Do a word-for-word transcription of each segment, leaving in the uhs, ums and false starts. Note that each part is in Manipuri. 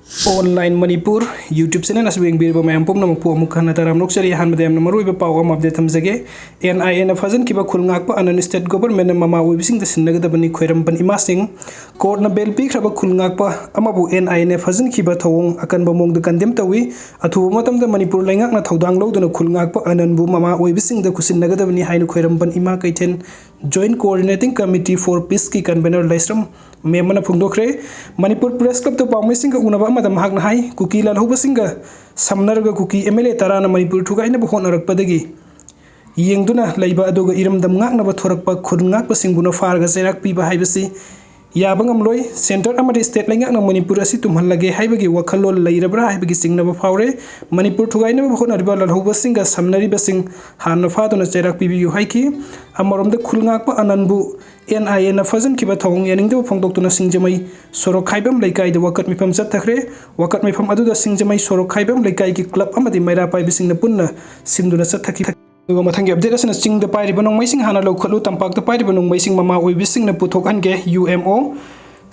Online Manipur YouTube channel ꯑꯁꯤꯕꯨ ꯌꯦꯡꯕꯤꯔꯤꯕ ꯃꯌꯥꯝ ꯄꯨꯝꯅꯃꯛꯄꯨ ꯑꯃꯨꯛ ꯍꯟꯅ ꯇꯔꯥꯝꯅ ꯑꯣꯛꯆꯔꯤ꯫ ꯑꯍꯥꯟꯕꯗ ꯌꯥꯝꯅ ꯃꯔꯨꯑꯣꯏꯕ ꯄꯥꯎ ꯑꯃ update ꯊꯝꯖꯒꯦ꯫ NIAꯅ ꯐꯥꯖꯤꯟꯈꯤꯕ ꯈꯨꯜ ꯉꯥꯛꯄ ꯑꯅꯟ state governmentꯅ ꯃꯃꯥ ꯑꯣꯏꯕꯁꯤꯡꯗ ꯁꯤꯟꯅꯒꯗꯕꯅꯤ ꯈꯣꯏꯔꯝꯕꯟ ꯏꯃꯥꯁꯤꯡ꯫ Courtꯅ bail ꯄꯤꯈ꯭ꯔꯕ ꯈꯨꯜ ꯉꯥꯛꯄ ꯑꯃꯕꯨ NIAꯅ ꯐꯥꯖꯤꯟꯈꯤꯕ ꯊꯧꯑꯣꯡ ꯑꯀꯟꯕ ꯃꯑꯣꯡꯗ condemn ꯇꯧꯏ꯫ ꯑꯊꯨꯕ ꯃꯇꯝꯗ ꯃꯅꯤꯄꯨꯔ ꯂꯩꯉꯥꯛꯅ ꯊꯧꯗꯥꯡ ꯂꯧꯗꯨꯅ ꯈꯨꯜ ꯉꯥꯛꯄ ꯑꯅꯟꯕꯨ ꯃꯃꯥ ꯑꯣꯏꯕꯁꯤꯡꯗ ꯈꯨꯠꯁꯤꯟꯅꯒꯗꯕꯅꯤ ꯍꯥꯏꯅ ꯈꯣꯏꯔꯝꯕꯟ ꯏꯃꯥ ꯀꯩꯊꯦꯜ Joint Coordinating Committee for Peaceꯀꯤ convener Laishram ꯃꯦꯝꯕꯅ ꯐꯣꯡꯗꯣꯛꯈ꯭ꯔꯦ꯫ Manipur Press Clubꯇ ꯄꯥꯎꯃꯤꯁꯤꯡꯒ ꯎꯅꯕ ꯑꯃꯗ ꯃꯍꯥꯛꯅ ꯍꯥꯏ, ꯀꯨꯀꯤ ꯂꯥꯜꯍꯧꯕꯁꯤꯡꯒ ꯁꯝꯅꯔꯒ ꯀꯨꯀꯤ MLA ꯇꯔꯥꯅ ꯃꯅꯤꯄꯨꯔ ꯊꯨꯒꯥꯏꯅꯕ ꯍꯣꯠꯅꯔꯛꯄꯗꯒꯤ ꯌꯦꯡꯗꯨꯅ ꯂꯩꯕ ꯑꯗꯨꯒ ꯏꯔꯝꯗꯝ ꯉꯥꯛꯅꯕ ꯊꯣꯔꯛꯄ ꯈꯨꯜ ꯉꯥꯛꯄꯁꯤꯡꯕꯨꯅ ꯐꯥꯔꯒ ꯆꯩꯔꯥꯛ ꯄꯤꯕ ꯍꯥꯏꯕꯁꯤ ꯌꯥꯕ ꯉꯝꯂꯣꯏ꯫ Centre ꯑꯃꯗꯤ state ꯂꯩꯉꯥꯛꯅ ꯃꯅꯤꯄꯨꯔ ꯑꯁꯤ ꯇꯨꯝꯍꯜꯂꯒꯦ ꯍꯥꯏꯕꯒꯤ ꯋꯥꯈꯜꯂꯣꯟ ꯂꯩꯔꯕ꯭ꯔꯥ ꯍꯥꯏꯕꯒꯤ ꯆꯤꯡꯅꯕ ꯐꯥꯎꯔꯦ꯫ ꯃꯅꯤꯄꯨꯔ ꯊꯨꯒꯥꯏꯅꯕ ꯍꯣꯠꯅꯔꯤꯕ ꯂꯥꯜꯍꯧꯕꯁꯤꯡꯒ ꯁꯝꯅꯔꯤꯕꯁꯤꯡ ꯍꯥꯟꯅ ꯐꯥꯗꯨꯅ ꯆꯩꯔꯥꯛ ꯄꯤꯕꯤꯌꯨ ꯍꯥꯏꯈꯤ꯫ ꯑꯃꯔꯣꯝꯗ ꯈꯨꯜ ꯉꯥꯛꯄ ꯑꯅꯟꯕꯨ NIAꯅ ꯐꯥꯖꯤꯟꯈꯤꯕ ꯊꯧꯑꯣꯡ ꯌꯥꯅꯤꯡꯗꯕ ꯐꯣꯡꯗꯣꯛꯇꯨꯅ ꯁꯤꯡꯖꯃꯩ ꯁꯣꯔꯣꯛ ꯈꯥꯏꯕꯝ ꯂꯩꯀꯥꯏꯗ ꯋꯥꯀꯠ ꯃꯤꯐꯝ ꯆꯠꯊꯈ꯭ꯔꯦ꯫ ꯋꯥꯀꯠ ꯃꯤꯐꯝ ꯑꯗꯨꯗ ꯁꯤꯡꯖꯃꯩ ꯁꯣꯔꯣꯛ ꯈꯥꯏꯕꯝ ꯂꯩꯀꯥꯏꯒꯤ club ꯑꯃꯗꯤ ꯃꯩꯔꯥ ꯄꯥꯏꯕꯤꯁꯤꯡꯅ ꯄꯨꯟꯅ ꯁꯤꯟꯗꯨꯅ ꯆꯠꯊꯈꯤ꯫ ꯑꯗꯨꯒ ꯃꯊꯪꯒꯤ update ꯑꯁꯤꯅ ꯆꯤꯡꯗ ꯄꯥꯏꯔꯤꯕ ꯅꯣꯡꯃꯩꯁꯤꯡ ꯍꯥꯟꯅ ꯂꯧꯈꯠꯂꯨ, ꯇꯝꯄꯥꯛꯇ ꯄꯥꯏꯔꯤꯕ ꯅꯣꯡꯃꯩꯁꯤꯡ ꯃꯃꯥ ꯑꯣꯏꯕꯤꯁꯤꯡꯅ ꯄꯨꯊꯣꯛꯍꯟꯒꯦ, UMO꯫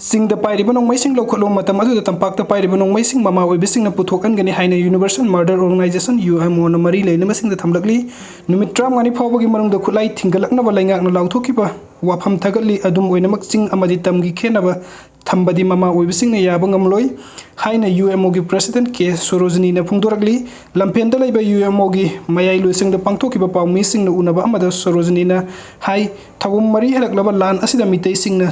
ꯆꯤꯡꯗ ꯄꯥꯏꯔꯤꯕ ꯅꯣꯡꯃꯩꯁꯤꯡ ꯂꯧꯈꯠꯂꯨ, ꯃꯇꯝ ꯑꯗꯨꯗ ꯇꯝꯄꯥꯛꯇ ꯄꯥꯏꯔꯤꯕ ꯅꯣꯡꯃꯩꯁꯤꯡ ꯃꯃꯥ ꯑꯣꯏꯕꯤꯁꯤꯡꯅ ꯄꯨꯊꯣꯛꯍꯟꯒꯅꯤ ꯍꯥꯏꯅ Universal Mother Organization, UMOꯅ ꯃꯔꯤ ꯂꯩꯅꯕꯁꯤꯡꯗ ꯊꯝꯂꯛꯂꯤ꯫ ꯅꯨꯃꯤꯠ ꯇꯔꯥꯃꯉꯥꯅꯤ ꯐꯥꯎꯕꯒꯤ ꯃꯅꯨꯡꯗ ꯈꯨꯠꯂꯥꯏ ꯊꯤꯡꯒꯠꯂꯛꯅꯕ ꯂꯩꯉꯥꯛꯅ ꯂꯥꯎꯊꯣꯛꯈꯤꯕ ꯋꯥꯐꯝ ꯊꯥꯒꯠꯂꯤ꯫ ꯑꯗꯨꯝ ꯑꯣꯏꯅꯃꯛ, ꯆꯤꯡ ꯑꯃꯗꯤ ꯇꯝꯒꯤ ꯈꯦꯠꯅꯕ ꯊꯝꯕꯗꯤ ꯃꯃꯥ ꯑꯣꯏꯕꯁꯤꯡꯅ ꯌꯥꯕ ꯉꯝꯂꯣꯏ ꯍꯥꯏꯅ UMOꯒꯤ President ꯀꯦ ꯁꯣꯔꯣꯖꯤꯅꯤꯅ ꯐꯣꯡꯗꯣꯔꯛꯂꯤ꯫ ꯂꯝꯐꯦꯜꯗ ꯂꯩꯕ UMOꯒꯤ ꯃꯌꯥꯏ ꯂꯣꯏꯁꯪꯗ ꯄꯥꯡꯊꯣꯛꯈꯤꯕ ꯄꯥꯎꯃꯤꯁꯤꯡꯅ ꯎꯅꯕ ꯑꯃꯗ ꯁꯣꯔꯣꯖꯤꯅꯤꯅ ꯍꯥꯏ, ꯊꯧꯑꯣꯡ ꯃꯔꯤ ꯍꯦꯜꯂꯛꯂꯕ ꯂꯥꯟ ꯑꯁꯤꯗ ꯃꯤꯇꯩꯁꯤꯡꯅ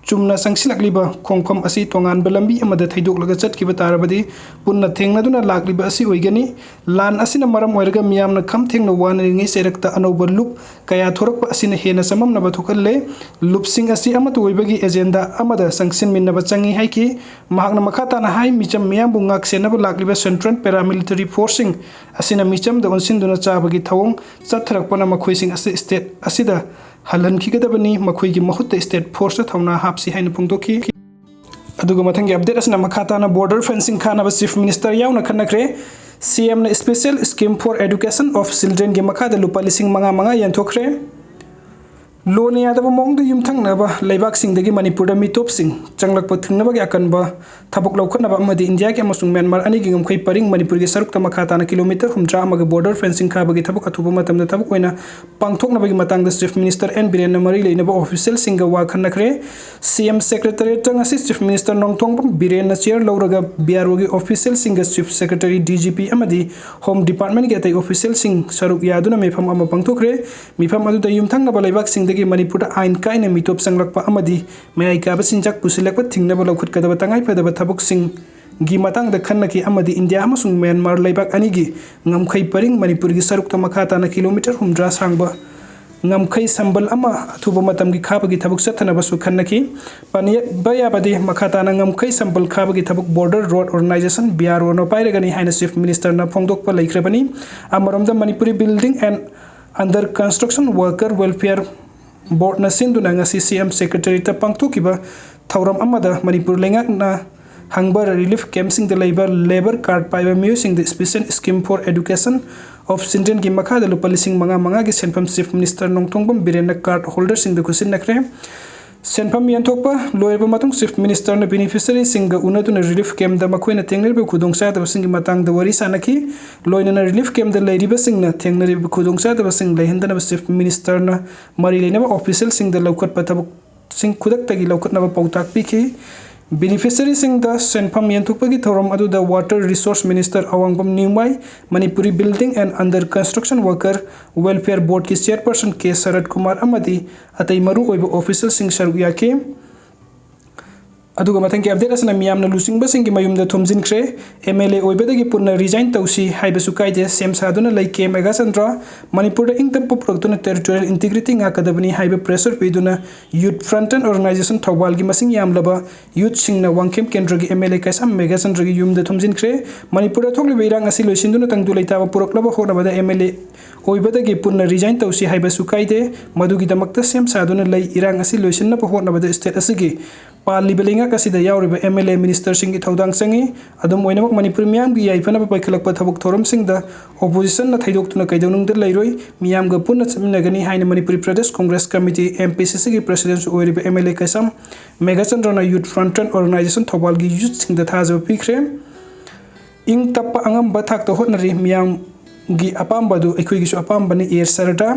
ꯆꯨꯝꯅ ꯆꯪꯁꯤꯜꯂꯛꯂꯤꯕ ꯈꯣꯡꯐꯝ ꯑꯁꯤ ꯇꯣꯉꯥꯟꯕ ꯂꯝꯕꯤ ꯑꯃꯗ ꯊꯩꯗꯣꯛꯂꯒ ꯆꯠꯈꯤꯕ ꯇꯥꯔꯕꯗꯤ ꯄꯨꯟꯅ ꯊꯦꯡꯅꯗꯨꯅ ꯂꯥꯛꯂꯤꯕ ꯑꯁꯤ ꯑꯣꯏꯒꯅꯤ꯫ ꯂꯥꯟ ꯑꯁꯤꯅ ꯃꯔꯝ ꯑꯣꯏꯔꯒ ꯃꯤꯌꯥꯝꯅ ꯈꯝ ꯊꯦꯡꯅ ꯋꯥꯅꯔꯤꯉꯩ ꯆꯩꯔꯛꯇ ꯑꯅꯧꯕ ꯂꯨꯞ ꯀꯌꯥ ꯊꯣꯔꯛꯄ ꯑꯁꯤꯅ ꯍꯦꯟꯅ ꯆꯃꯝꯅꯕ ꯊꯣꯛꯍꯜꯂꯦ꯫ ꯂꯨꯞꯁꯤꯡ ꯑꯁꯤ ꯑꯃꯠꯇ ꯑꯣꯏꯕꯒꯤ agenda ꯑꯃꯗ ꯆꯪꯁꯤꯟꯃꯤꯟꯅꯕ ꯆꯪꯏ ꯍꯥꯏꯈꯤ꯫ ꯃꯍꯥꯛꯅ ꯃꯈꯥ ꯇꯥꯅ ꯍꯥꯏ, ꯃꯤꯆꯝ ꯃꯤꯌꯥꯝꯕꯨ ꯉꯥꯛ ꯁꯦꯟꯅꯕ ꯂꯥꯛꯂꯤꯕ Central Paramilitary Forceꯁꯤꯡ ꯑꯁꯤꯅ ꯃꯤꯆꯝꯗ ꯑꯣꯟꯁꯤꯟꯗꯨꯅ ꯆꯥꯕꯒꯤ ꯊꯧꯑꯣꯡ ꯆꯠꯊꯔꯛꯄꯅ ꯃꯈꯣꯏꯁꯤꯡ ꯑꯁꯤ state ꯑꯁꯤꯗ ꯍꯜꯍꯟꯈꯤꯒꯗꯕꯅꯤ꯫ ꯃꯈꯣꯏꯒꯤ ꯃꯍꯨꯠꯇ state forceꯇ ꯊꯧꯅꯥ ꯍꯥꯞꯁꯤ ꯍꯥꯏꯅ ꯐꯣꯡꯗꯣꯛꯈꯤ꯫ ꯑꯗꯨꯒ ꯃꯊꯪꯒꯤ update ꯑꯁꯤꯅ ꯃꯈꯥ ꯇꯥꯅ border fencing ꯈꯥꯅꯕ Chief Minister ꯌꯥꯎꯅ ꯈꯟꯅꯈ꯭ꯔꯦ꯫ CMꯅ Special Scheme for Education of Childrenꯒꯤ ꯃꯈꯥꯗ ꯂꯨꯄꯥ ꯂꯤꯁꯤꯡ ꯃꯉꯥ ꯃꯉꯥ ꯌꯦꯟꯊꯣꯛꯈ꯭ꯔꯦ꯫ ꯂꯣꯅ ꯌꯥꯗꯕ ꯃꯑꯣꯡꯗ ꯌꯨꯝꯊꯪꯅꯕ ꯂꯩꯕꯥꯛꯁꯤꯡꯗꯒꯤ ꯃꯅꯤꯄꯨꯔꯗ ꯃꯤꯇꯣꯞꯁꯤꯡ ꯆꯪꯂꯛꯄ ꯊꯤꯡꯅꯕꯒꯤ ꯑꯀꯟꯕ ꯊꯕꯛ ꯂꯧꯈꯠꯅꯕ ꯑꯃꯗꯤ ꯏꯟꯗꯤꯌꯥꯒꯤ ꯑꯃꯁꯨꯡ ꯃ꯭ꯌꯥꯟꯃꯥꯔ ꯑꯅꯤꯒꯤ ꯉꯝꯈꯩ ꯄꯔꯤꯡ ꯃꯅꯤꯄꯨꯔꯒꯤ ꯁꯔꯨꯛꯇ ꯃꯈꯥ ꯇꯥꯅ ꯀꯤꯂꯣꯃꯤꯇꯔ ꯍꯨꯝꯗ꯭ꯔꯥ ꯑꯃꯒ ꯕꯣꯔꯗꯔ ꯐꯦꯟꯁꯤꯡ ꯈꯥꯕꯒꯤ ꯊꯕꯛ ꯑꯊꯨꯕ ꯃꯇꯝꯗ ꯊꯕꯛ ꯑꯣꯏꯅ ꯄꯥꯡꯊꯣꯛꯅꯕꯒꯤ ꯃꯇꯥꯡꯗ ꯆꯤꯐ ꯃꯤꯅꯤꯁꯇꯔ ꯑꯦꯟ ꯕꯤꯔꯦꯟꯅ ꯃꯔꯤ ꯂꯩꯅꯕ ꯑꯣꯐꯤꯁꯤꯌꯦꯜꯁꯤꯡꯒ ꯋꯥ ꯈꯟꯅꯈ꯭ꯔꯦ꯫ ꯁꯤ ꯑꯦꯝ ꯁꯦꯀ꯭ꯔꯦꯇꯔꯤꯌꯦꯠꯇ ꯉꯁꯤ ꯆꯤꯐ ꯃꯤꯅꯤꯁꯇꯔ ꯅꯣꯡꯊꯣꯡꯕꯝ ꯕꯤꯔꯦꯟꯅ ꯆꯤꯌꯔ ꯂꯧꯔꯒ ꯕꯤ ꯑꯥꯔ ꯑꯣꯒꯤ ꯑꯣꯐꯤꯁꯤꯌꯦꯜꯁꯤꯡꯒ chief secretary, D G P ꯑꯃꯗꯤ ꯍꯣꯝ ꯗꯤꯄꯥꯔꯠꯃꯦꯟꯒꯤ ꯑꯇꯩ ꯑꯣꯐꯤꯁꯤꯌꯦꯜꯁꯤꯡ ꯁꯔꯨꯛ ꯌꯥꯗꯨꯅ ꯃꯤꯐꯝ ꯑꯃ ꯄꯥꯡꯊꯣꯛꯈ꯭ꯔꯦ꯫ ꯃꯤꯐꯝ ꯑꯗꯨꯗ ꯌꯨꯝꯊꯪꯅꯕ ꯂꯩꯕꯥꯛꯁꯤꯡꯗꯒꯤ ꯃꯅꯤꯄꯨꯔꯗ ꯑꯥꯏꯟ ꯀꯥꯏꯅ ꯃꯤꯇꯣꯞ ꯆꯪꯂꯛꯄ ꯑꯃꯗꯤ ꯃꯌꯥꯏ ꯀꯥꯕ ꯆꯤꯟꯖꯥꯛ ꯄꯨꯁꯤꯜꯂꯛꯄ ꯊꯤꯡꯅꯕ ꯂꯧꯈꯠꯀꯗꯕ ꯇꯉꯥꯏꯐꯗꯕ ꯊꯕꯛꯁꯤꯡꯒꯤ ꯃꯇꯥꯡꯗ ꯈꯟꯅꯈꯤ ꯑꯃꯗꯤ ꯏꯟꯗꯤꯌꯥ ꯑꯃꯁꯨꯡ ꯃ꯭ꯌꯥꯟꯃꯥꯔ ꯂꯩꯕꯥꯛ ꯑꯅꯤꯒꯤ ꯉꯝꯈꯩ ꯄꯔꯤꯡ ꯃꯅꯤꯄꯨꯔꯒꯤ ꯁꯔꯨꯛꯇ ꯃꯈꯥ ꯇꯥꯅ ꯀꯤꯂꯣꯃꯤꯇꯔ ꯍꯨꯝꯗ꯭ꯔꯥ ꯁꯥꯡꯕ ꯉꯝꯈꯩ ꯁꯝꯕꯜ ꯑꯃ ꯑꯊꯨꯕ ꯃꯇꯝꯒꯤ ꯈꯥꯕꯒꯤ ꯊꯕꯛ ꯆꯠꯊꯅꯕꯁꯨ ꯈꯟꯅꯈꯤ꯫ ꯄꯟꯕ ꯌꯥꯕꯗꯤ, ꯃꯈꯥ ꯇꯥꯅ ꯉꯝꯈꯩ ꯁꯝꯕꯜ ꯈꯥꯕꯒꯤ ꯊꯕꯛ border road organisation, B R ꯑꯣꯅ ꯄꯥꯏꯔꯒꯅꯤ ꯍꯥꯏꯅ ꯆꯤꯐ ꯃꯤꯅꯤꯁꯇꯔꯅ ꯐꯣꯡꯗꯣꯛꯄ ꯂꯩꯈ꯭ꯔꯕꯅꯤ꯫ ꯑꯃꯔꯣꯝꯗ, Manipuri building and other construction worker welfare ꯕꯣꯔꯗꯅ ꯁꯤꯟꯗꯨꯅ ꯉꯁꯤ ꯁꯤ ꯑꯦꯝ ꯁꯦꯀ꯭ꯔꯦꯇꯔꯤꯌꯦꯠꯇ ꯄꯥꯡꯊꯣꯛꯈꯤꯕ ꯊꯧꯔꯝ ꯑꯃꯗ ꯃꯅꯤꯄꯨꯔ ꯂꯩꯉꯥꯛꯅ ꯍꯪꯕ ꯔꯤꯂꯤꯐ ꯀꯦꯝꯞꯁꯤꯡꯗ ꯂꯩꯕ ꯂꯦꯕꯔ ꯀꯥꯔꯗ ꯄꯥꯏꯕ ꯃꯤꯑꯣꯏꯁꯤꯡꯗ special scheme for education of ꯆꯤꯜꯗ꯭ꯔꯦꯟꯒꯤ ꯃꯈꯥꯗ ꯂꯨꯄꯥ ꯂꯤꯁꯤꯡ ꯃꯉꯥ ꯃꯉꯥꯒꯤ ꯁꯦꯟꯐꯝ ꯆꯤꯐ ꯃꯤꯅꯤꯁꯇꯔ ꯅꯣꯡꯊꯣꯡꯕꯝ ꯕꯤꯔꯦꯟꯅ ꯀꯥꯔꯗ ꯍꯣꯜꯗꯔꯁꯤꯡꯗ ꯈꯨꯠꯁꯤꯟꯅꯈ꯭ꯔꯦ꯫ ꯁꯦꯟꯐꯝ ꯌꯦꯟꯊꯣꯛꯄ ꯂꯣꯏꯔꯕ ꯃꯇꯨꯡ ꯆꯤꯐ ꯃꯤꯅꯤꯁꯇꯔꯁꯤꯡꯒ ꯎꯅꯗꯨꯅ ꯔꯤꯂꯤꯐ ꯀꯦꯝꯞꯇ ꯃꯈꯣꯏꯅ ꯊꯦꯡꯅꯔꯤꯕ ꯈꯨꯗꯣꯡꯆꯥꯗꯕꯁꯤꯡꯒꯤ ꯃꯇꯥꯡꯗ ꯋꯥꯔꯤ ꯁꯥꯅꯈꯤ꯫ ꯂꯣꯏꯅꯅ ꯔꯤꯂꯤꯐ ꯀꯦꯝꯞꯇ ꯂꯩꯔꯤꯕꯁꯤꯡꯅ ꯊꯦꯡꯅꯔꯤꯕ ꯈꯨꯗꯣꯡꯆꯥꯗꯕꯁꯤꯡ ꯂꯩꯍꯟꯗꯅꯕ ꯆꯤꯐ ꯃꯤꯅꯤꯁꯇꯔꯅ ꯃꯔꯤ ꯂꯩꯅꯕ ꯑꯣꯐꯤꯁꯤꯌꯦꯜꯁꯤꯡꯗ ꯂꯧꯈꯠꯄ ꯊꯕꯛꯁꯤꯡ ꯈꯨꯗꯛꯇꯒꯤ ꯂꯧꯈꯠꯅꯕ ꯄꯥꯎꯇꯥꯛ ꯄꯤꯈꯤ꯫ ꯕꯦꯅꯤꯐꯤꯁꯔꯤꯁꯤꯡꯗ ꯁꯦꯟꯐꯝ ꯌꯦꯟꯊꯣꯛꯄꯒꯤ ꯊꯧꯔꯝ ꯑꯗꯨꯗ water resources minister Awangbam Newmai, Manipuri building and other construction worker welfare ꯕꯣꯔꯗꯀꯤ ꯆꯤꯌꯔꯄꯔꯁꯟ ꯀꯦ ꯁꯔꯠ ꯀꯨꯃꯥꯔ ꯑꯃꯗꯤ ꯑꯇꯩ ꯃꯔꯨꯑꯣꯏꯕ ꯑꯣꯐꯤꯁꯤꯌꯦꯜꯁꯤꯡ ꯁꯔꯨꯛ ꯌꯥꯈꯤ꯫ ꯑꯗꯨꯒ ꯃꯊꯪꯒꯤ ꯑꯞꯗꯦꯠ ꯑꯁꯤꯅ ꯃꯤꯌꯥꯝꯅ ꯂꯨꯆꯤꯡꯕꯁꯤꯡꯒꯤ ꯃꯌꯨꯝꯗ ꯊꯣꯝꯖꯤꯟꯈ꯭ꯔꯦ꯫ ꯑꯦꯝ ꯑꯦꯜ ꯑꯦ ꯑꯣꯏꯕꯗꯒꯤ ꯄꯨꯟꯅ ꯔꯤꯖꯥꯏꯟ ꯇꯧꯁꯤ ꯍꯥꯏꯕꯁꯨ ꯀꯥꯏꯗꯦ, ꯁꯦꯝ ꯁꯥꯗꯨꯅ ꯂꯩ ꯀꯦ ꯃꯦꯘꯥꯆꯟꯗ꯭ꯔ꯫ ꯃꯅꯤꯄꯨꯔꯗ ꯏꯪ ꯇꯞꯄ ꯄꯨꯔꯛꯇꯨꯅ ꯇꯦꯔꯤꯇꯣꯔꯤꯌꯦꯜ ꯏꯟꯇꯤꯒ꯭ꯔꯤꯇꯤ ꯉꯥꯛꯀꯗꯕꯅꯤ ꯍꯥꯏꯕ ꯄ꯭ꯔꯦꯁꯔ ꯄꯤꯗꯨꯅ ꯌꯨꯠ ꯐ꯭ꯔꯟꯠ ꯑꯦꯟ ꯑꯣꯔꯒꯅꯥꯏꯖꯦꯁꯟ ꯊꯧꯕꯥꯜꯒꯤ ꯃꯁꯤꯡ ꯌꯥꯝꯂꯕ ꯌꯨꯠꯁꯤꯡꯅ ꯋꯥꯡꯈꯦꯝ ꯀꯦꯟꯗ꯭ꯔꯒꯤ ꯑꯦꯝ ꯑꯦꯜ ꯑꯦ ꯀꯩꯁꯥꯝ ꯃꯦꯘꯥꯆꯟꯗ꯭ꯔꯒꯤ ꯌꯨꯝꯗ ꯊꯣꯝꯖꯤꯟꯈ꯭ꯔꯦ꯫ ꯃꯅꯤꯄꯨꯔꯗ ꯊꯣꯛꯂꯤꯕ ꯏꯔꯥꯡ ꯑꯁꯤ ꯂꯣꯏꯁꯤꯟꯗꯨꯅ ꯇꯪꯗꯨ ꯂꯩꯇꯥꯕ ꯄꯨꯔꯛꯅꯕ ꯍꯣꯠꯅꯕꯗ ꯑꯦꯝ ꯑꯦꯜ ꯑꯦ ꯑꯣꯏꯕꯗꯒꯤ ꯄꯨꯟꯅ ꯔꯤꯖꯥꯏꯟ ꯇꯧꯁꯤ ꯍꯥꯏꯕꯁꯨ ꯀꯥꯏꯗꯦ꯫ ꯃꯗꯨꯒꯤꯗꯃꯛꯇ ꯁꯦꯝ ꯁꯥꯗꯨꯅ ꯂꯩ꯫ ꯏꯔꯥꯡ ꯑꯁꯤ ꯂꯣꯏꯁꯤꯟꯅꯕ ꯍꯣꯠꯅꯕꯗ ꯁ꯭ꯇꯦꯠ ꯑꯁꯤꯒꯤ ꯄꯥꯜꯂꯤꯕ ꯂꯩꯉꯥꯛ ꯑꯁꯤꯗ ꯌꯥꯎꯔꯤꯕ ꯑꯦꯝ ꯑꯦꯜ ꯑꯦ ꯃꯤꯅꯤꯁꯇꯔꯁꯤꯡꯒꯤ ꯊꯧꯗꯥꯡ ꯆꯪꯏ꯫ ꯑꯗꯨꯝ ꯑꯣꯏꯅꯃꯛ, ꯃꯅꯤꯄꯨꯔ ꯃꯤꯌꯥꯝꯒꯤ ꯌꯥꯏꯐꯅꯕ ꯄꯥꯏꯈꯠꯂꯛꯄ ꯊꯕꯛ ꯊꯧꯔꯝꯁꯤꯡꯗ ꯑꯣꯄꯣꯖꯤꯁꯟꯅ ꯊꯩꯗꯣꯛꯇꯨꯅ ꯀꯩꯗꯧꯅꯨꯡꯗ ꯂꯩꯔꯣꯏ, ꯃꯤꯌꯥꯝꯒ ꯄꯨꯟꯅ ꯆꯠꯃꯤꯟꯅꯒꯅꯤ ꯍꯥꯏꯅ Manipuri Pradesh congress committee, M P C ꯁꯤꯒꯤ ꯄ꯭ꯔꯁꯤꯗꯦꯟꯁꯨ ꯑꯣꯏꯔꯤꯕ ꯑꯦꯝ ꯑꯦꯜ ꯑꯦ ꯀꯩꯁꯥꯝ ꯃꯦꯘꯆꯟꯗ꯭ꯔꯅ ꯌꯨꯠ ꯐ꯭ꯔꯟꯇꯟ ꯑꯣꯔꯒꯅꯥꯏꯖꯦꯁꯟ ꯊꯧꯕꯥꯜꯒꯤ ꯌꯨꯠꯁꯤꯡꯗ ꯊꯥꯖꯕ ꯄꯤꯈ꯭ꯔꯦ꯫ ꯏꯪ ꯇꯞꯄ ꯑꯉꯝꯕ ꯊꯥꯛꯇ ꯍꯣꯠꯅꯔꯤ, ꯃꯤꯌꯥꯝꯒꯤ ꯑꯄꯥꯝꯕ ꯑꯗꯨ ꯑꯩꯈꯣꯏꯒꯤꯁꯨ ꯑꯄꯥꯝꯕꯅꯤ, ꯑꯦ ꯁꯔꯗꯥ꯫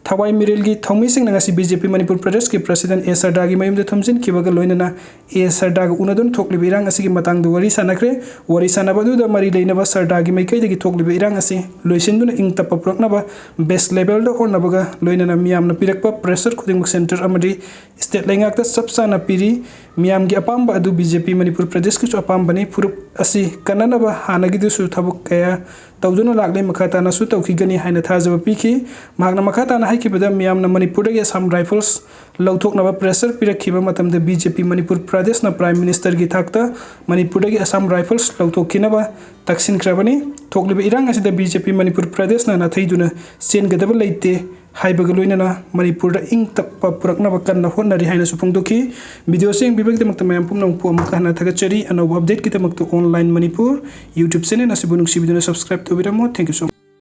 ꯊꯋꯥꯏ ꯃꯤꯔꯦꯜꯒꯤ ꯊꯧꯃꯤꯁꯤꯡꯅ ꯉꯁꯤ ꯕꯤ ꯖꯦ ꯄꯤ ꯃꯅꯤꯄꯨꯔ ꯄ꯭ꯔꯗꯦꯁꯀꯤ ꯄ꯭ꯔꯁꯤꯗꯦꯟ ꯑꯦ ꯁꯔꯗꯥꯒꯤ ꯃꯌꯨꯝꯗ ꯊꯨꯝꯖꯤꯟꯈꯤꯕꯒ ꯂꯣꯏꯅꯅ ꯑꯦ ꯁꯔꯗꯥꯒ ꯎꯅꯗꯨꯅ ꯊꯣꯛꯂꯤꯕ ꯏꯔꯥꯡ ꯑꯁꯤꯒꯤ ꯃꯇꯥꯡꯗ ꯋꯥꯔꯤ ꯁꯥꯟꯅꯈ꯭ꯔꯦ꯫ ꯋꯥꯔꯤ ꯁꯥꯟꯅꯕ ꯑꯗꯨꯗ ꯃꯔꯤ ꯂꯩꯅꯕ ꯁꯔꯗꯥꯒꯤ ꯃꯥꯏꯀꯩꯗꯒꯤ ꯊꯣꯛꯂꯤꯕ ꯏꯔꯥꯡ ꯑꯁꯤ ꯂꯣꯏꯁꯤꯟꯗꯨꯅ ꯏꯪ ꯇꯞꯄ ꯄꯨꯔꯛꯅꯕ best levelꯗ ꯍꯣꯠꯅꯕꯒ ꯂꯣꯏꯅꯅ ꯃꯤꯌꯥꯝꯅ ꯄꯤꯔꯛꯄ pressure ꯈꯨꯗꯤꯡꯃꯛ centre ꯑꯃꯗꯤ state ꯂꯩꯉꯥꯛꯇ ꯆꯞ ꯆꯥꯅ ꯄꯤꯔꯤ꯫ ꯃꯤꯌꯥꯝꯒꯤ ꯑꯄꯥꯝꯕ ꯑꯗꯨ ꯕꯤ ꯖꯦ ꯄꯤ ꯃꯅꯤꯄꯨꯔ ꯄ꯭ꯔꯗꯦꯁꯀꯤꯁꯨ ꯑꯄꯥꯝꯕꯅꯤ꯫ ꯐꯨꯔꯨꯞ ꯑꯁꯤ ꯀꯟꯅꯅꯕ ꯍꯥꯟꯅꯒꯤꯗꯨꯁꯨ ꯊꯕꯛ ꯀꯌꯥ ꯇꯧꯗꯨꯅ ꯂꯥꯛꯂꯦ, ꯃꯈꯥ ꯇꯥꯅꯁꯨ ꯇꯧꯈꯤꯒꯅꯤ ꯍꯥꯏꯅ ꯊꯥꯖꯕ ꯄꯤꯈꯤ꯫ ꯃꯍꯥꯛꯅ ꯃꯈꯥ ꯇꯥꯅ ꯍꯥꯏꯈꯤꯕꯗ, ꯃꯤꯌꯥꯝꯅ ꯃꯅꯤꯄꯨꯔꯗꯒꯤ ꯑꯁꯥꯝ ꯔꯥꯏꯐꯜꯁ ꯂꯧꯊꯣꯛꯅꯕ pressure ꯄꯤꯔꯛꯈꯤꯕ ꯃꯇꯝꯗ ꯕꯤ ꯖꯦ ꯄꯤ ꯃꯅꯤꯄꯨꯔ ꯄ꯭ꯔꯗꯦꯁꯅ Prime Ministerꯒꯤ ꯊꯥꯛꯇ ꯃꯅꯤꯄꯨꯔꯗꯒꯤ ꯑꯁꯥꯝ ꯔꯥꯏꯐꯜꯁ ꯂꯧꯊꯣꯛꯈꯤꯅꯕ ꯇꯛꯁꯤꯟꯈ꯭ꯔꯕꯅꯤ꯫ ꯊꯣꯛꯂꯤꯕ ꯏꯔꯥꯡ ꯑꯁꯤꯗ ꯕꯤ ꯖꯦ ꯄꯤ ꯃꯅꯤꯄꯨꯔ ꯄ꯭ꯔꯗꯦꯁꯅ ꯅꯥꯊꯩꯗꯨꯅ ꯆꯦꯟꯒꯗꯕ ꯂꯩꯇꯦ ꯍꯥꯏꯕꯒ ꯂꯣꯏꯅꯅ ꯃꯅꯤꯄꯨꯔꯗ ꯏꯪ ꯇꯞꯄ ꯄꯨꯔꯛꯅꯕ ꯀꯟꯅ ꯍꯣꯠꯅꯔꯤ ꯍꯥꯏꯅꯁꯨ ꯐꯣꯡꯗꯣꯛꯈꯤ꯫ Videoꯁꯤ ꯌꯦꯡꯕꯤꯕꯒꯤꯗꯃꯛꯇ ꯃꯌꯥꯝ ꯄꯨꯝꯅꯃꯛꯄꯨ ꯑꯃꯨꯛꯀ ꯍꯟꯅ ꯊꯥꯒꯠꯆꯔꯤ꯫ ꯑꯅꯧꯕ updateꯀꯤꯗꯃꯛꯇ Online Manipur YouTube channel ꯑꯁꯤꯕꯨ ꯅꯨꯡꯁꯤꯕꯤꯗꯨꯅ subscribe ꯇꯧꯕꯤꯔꯝꯃꯨ꯫ Thank you so much꯫